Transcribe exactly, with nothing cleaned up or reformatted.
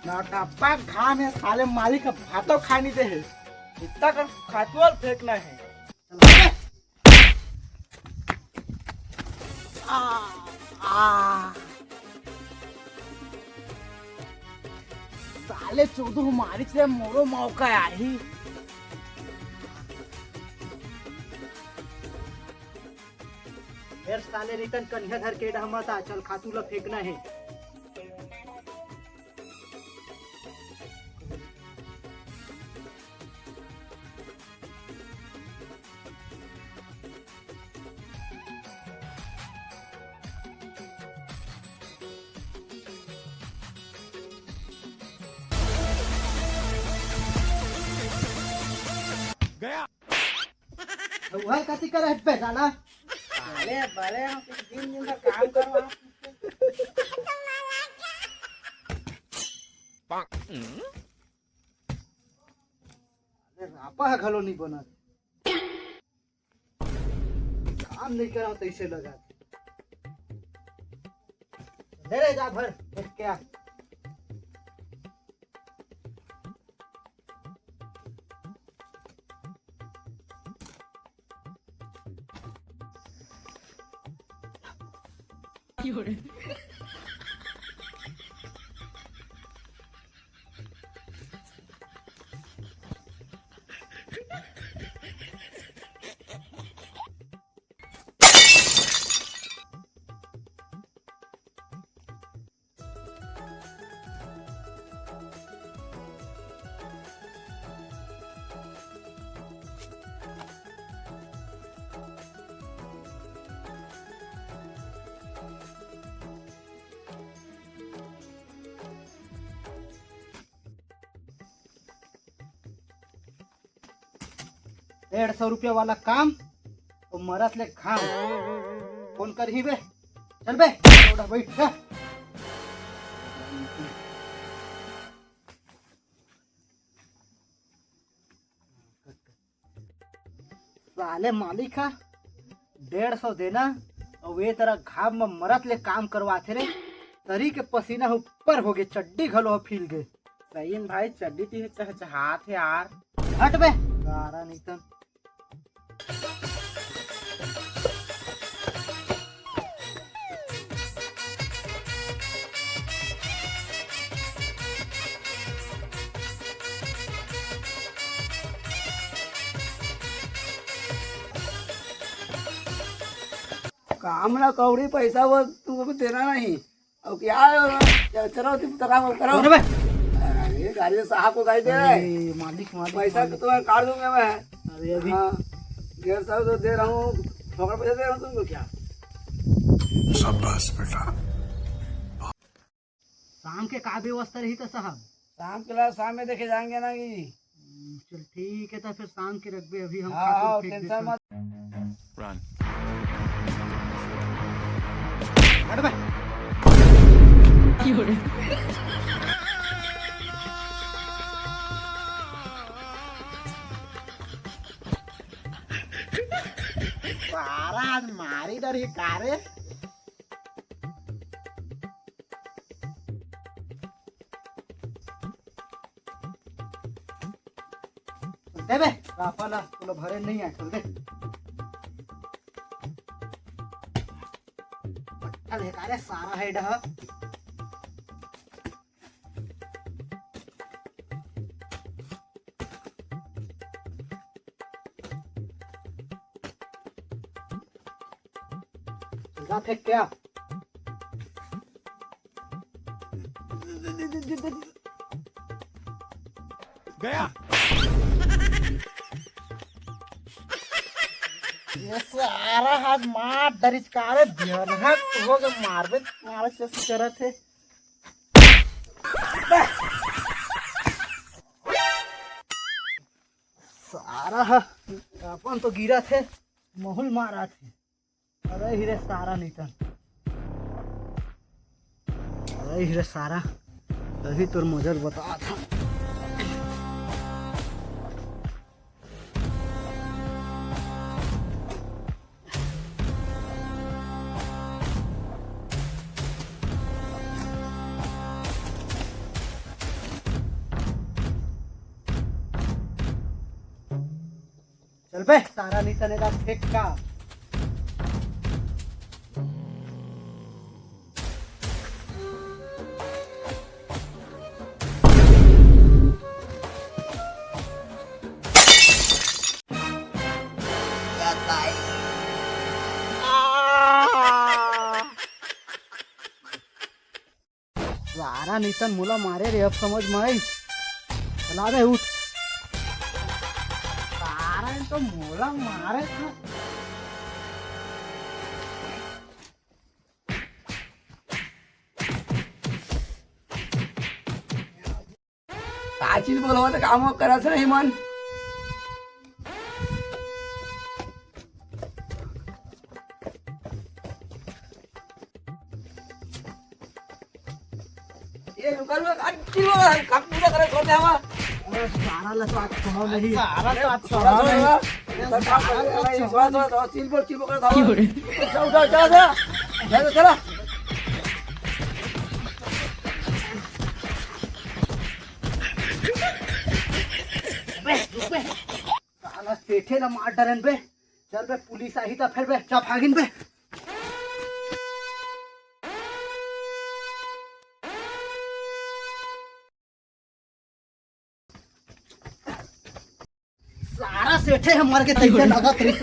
मोटापा घाम हे, साले मालिक ह भातो खाए नहीं दे हे। इतना कर खातुअल फेंकना हे। आ, आ। साले चोदो मारिच रे, मोरो मौका आही। फेर साले रिटर्न कन्हिया धर के डहमत आ, चल खातू ल फेंकना हे। गया। तो वह कथी करे हट पे साला? अरे बड़े हम कुछ दिन दिन भर काम करवा। अरे रापा ह घलो नहीं बनत। काम नहीं करा तैसे लगा। दे रे जा भर, देख के आ। डेढ़ सौ रुपया वाला काम अउ मरत ले घाम। फोन करही बे, चल बे, ओढ़ा बैठ जा। साले मालिक ह डेढ़ सौ देना, अउ ए तरह घाम म मरत ले काम करवाथे रे। तरी के पसीना ह ऊपर हो गे, चड्डी घलो ह फील गे। सही में भाई, चड्डी ती चहचहात हे यार। हट बे, सारा नीतन। काम ना कौड़ी पैसा वो तू अभी देना नहीं। अब क्या, क्या चलो तुम तो काम करो। अरे बे। अरे गाड़ी साहब को गाड़ी दे रहा है। अरे मालिक, मालिक, पैसा मालिक। तो तुम्हें काट दूंगा मैं। अरे अभी। हाँ, डेढ़ सौ तो दे रहा हूँ, फोकट पैसा दे रहा हूँ तुमको क्या? शाबाश बेटा। शाम के का व्यवस्था रही त साहब? शाम के ला, शाम में देखे जाएंगे ना कि। हम्म, चल ठीक है, तो फिर शाम के रखबे, अभी हम हाँ, खातू हाँ, फेंक दे टेंशन चल। मत। Run। हट बे। सारा आज मारी डरही का रे? दे बे, राफा ला, तोला भरे नहीं आए, चल दे। पट्टा ले का रे, सारा है डहा। जा फेंक के आ। गया। ये सारा हाथ मार डरिच का रे, बिहन है, तू हो के मारबे, मारे से करत है। सारा ह, अपन तो गिरत हे, महुल मारत हे। अरे हिरे सारा नीतन, अरे हिरे सारा, तभी तोर मजर बता था। चल बे, सारा नितन एला फेंक का। सारा नितन मोला मारे रे, अब समझ में आइस। चला बे, उठ। सारा तो मोला मारे था। का चीज बोलवा त काम करत नहीं मन। ये रुका, रुका, आज की बार हम काम पूरा करे, छोड़ दे हमारा। अरे, सारा ला तो आज छोड़ो नहीं। सारा तो आज छोड़ो नहीं। ये सारा तो आज छोड़ो नहीं। चीज बोल, चीज बोल, करे था। उठा, उठा, उठा, उठा। चला, चला। बे, रुक बे। साला सेठे ला मार डरन बे। चल बे, पुलिस आही त फेर बे, जा भागिन बे। सारा सेठे ह मर के तइसे लगत रहिस।